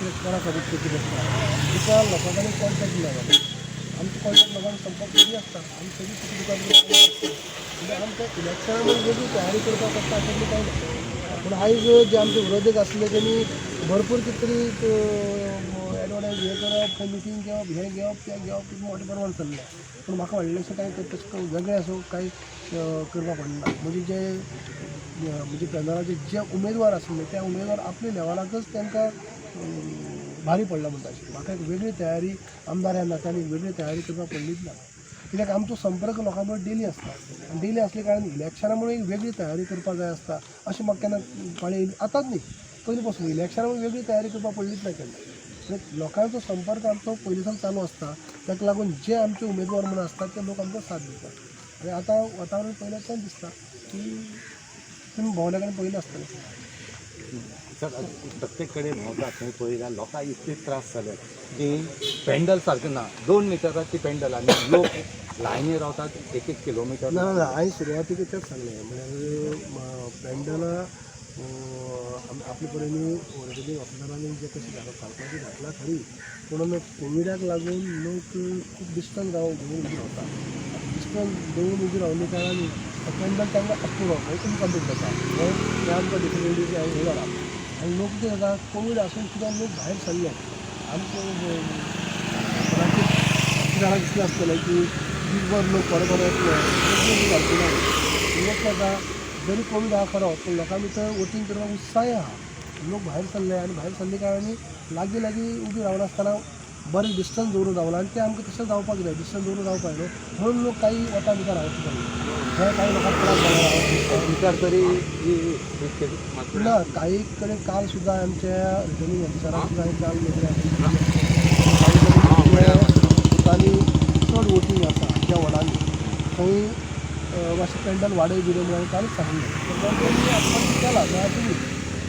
कितें कोणाक खातीर करची पडटा, तुका लोकां कडेन कॉन्टेक्ट ना जाल्यार. आमचो कॉन्टेक्ट लोकांक संपर्क सदी आसता, आमी सदी तुका दुकान म्हणजे आमकां इलेक्शना म्हणून वेगळी तयारी करपाक पडटा अशें कांय ना. पूण आयज जे आमचे विरोधक आसले तेणी भरपूर कितें तरी एडवर्टायज हें करप, खंय मिटींग घेवप, हें घेवप, तें घेवप, खूब मोठ्या प्रमाणान चल्लें. पूण म्हाका व्हडलेंशें कांय तशें वेगळें असो कांय करपाक पडना. म्हणजे जे म्हणजे पॅनलाचे जे उमेदवार आसले त्या उमेदवार आपल्या लेवलाकच तांकां भारी पडला म्हणटा अशें. म्हाका एक वेगळी तयारी आमदार ह्या नात्यान एक वेगळी तयारी करपाक पडलीच ना, कित्याक आमचो संपर्क लोकां बरोबर डेली आसता आनी डेली आसल्या कारणान इलेक्शना म्हणून एक वेगळी तयारी करपाक जाय आसता अशें म्हाका केन्ना पाळी येयली आतांच न्ही, पयलीं पासून इलेक्शना म्हणून वेगळी तयारी करपाक पडलीच ना केन्ना. म्हणजे लोकांचो संपर्क आमचो पयलीं सावन चालू आसता, ताका लागून जे आमचे उमेदवार म्हणून आसता ते लोक आमकां साथ दितात. आनी आतां वातावरण पयल्यार दिसता की तुमी भोंवल्या कडेन पयलें आसतलें. सर, प्रत्येक कडेन भोंवतात थंय पळयल्यार लोकांक इतले त्रास जाले की पेंडल सारकें ना, 2 मिटराची पेंडल आनी लोक लायनी रावतात एक एक किलोमिटर. ना ना, हांवें सुरवातीक तेंच सांगलें, म्हळ्यार पेंडलां आपले परीन रिटर्नींग ऑफिसरांनी जे कशें घालपाचें घातलां खरी, पूण कोविडाक लागून लोक खूब डिस्टन्स रावन दवरून उबी रावता. डिस्टन्स दवरून उबी रावली कारणान पेंडल तांकां अपुरो इनकम्प्लीट जाता, हें आमकां डिफिकल्टीज हें जाला. आनी लोक कितें जाता, कोवीड आसून सुद्दां लोक भायर सरले. आमकां जाणां दिसलें आसतलें की दीसभर लोक थोडे थोडे येतले, घालचे ना. लोक जाता जरी कोवीड आहा खरो, पूण लोकां भितर वोटींग करपाक उत्साह आहा. लोक भायर सरले आनी भायर सरले कारणान लागीं लागीं उबी रावनासतना बरें डिस्टन्स दवरून रावला आनी तें आमकां तशें जावपाक जाय, डिस्टन्स दवरून रावपाक न्हू म्हणून लोक काही वता भितर रावचे पडले, हें काही लोकांक त्रास जाला. विचार तरी ना, काही कडेन काल सुद्दां आमच्या रिटर्नींग ऑफिसराक सुद्दां हांवें काल बुथांनी चड वोटींग आसा ज्या वॉर्डांनी थंय मातशें पेंडल वाडय बिडय म्हणून हांवें कालच सांगिल्लें. तेणी आतां केलां ना अशें न्ही,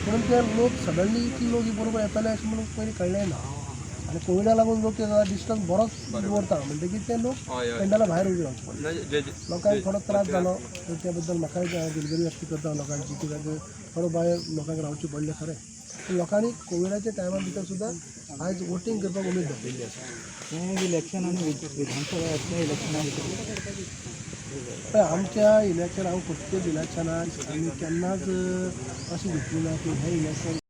पूण ते लोक सडनली इतले लोक बरोबर येतले अशें म्हणून पयलीं कळ्ळें ना. आनी कोविडा लागून लोक डिस्टन्स बरोच दवरता म्हणटकीर ते लोक पेंडला भायर उबे रावचे पडले, लोकांक थोडो त्रास जालो. तर त्या बद्दल म्हाकाय दिलगिरी व्यक्त करता लोकांची, कित्याक थोडो भायर लोकांक रावचें पडलें खरें, पूण लोकांनी कोविडाच्या टायमा भितर सुद्दां आयज वोटींग करपाक उमेद दाखयल्ली आसा. हें इलेक्शन आनी विधानसभा इलेक्शना भितर पळय, आमच्या इलेक्शन हांव प्रत्येक इलेक्शनाक आमी केन्नाच अशें घेतली ना की हें इलेक्शन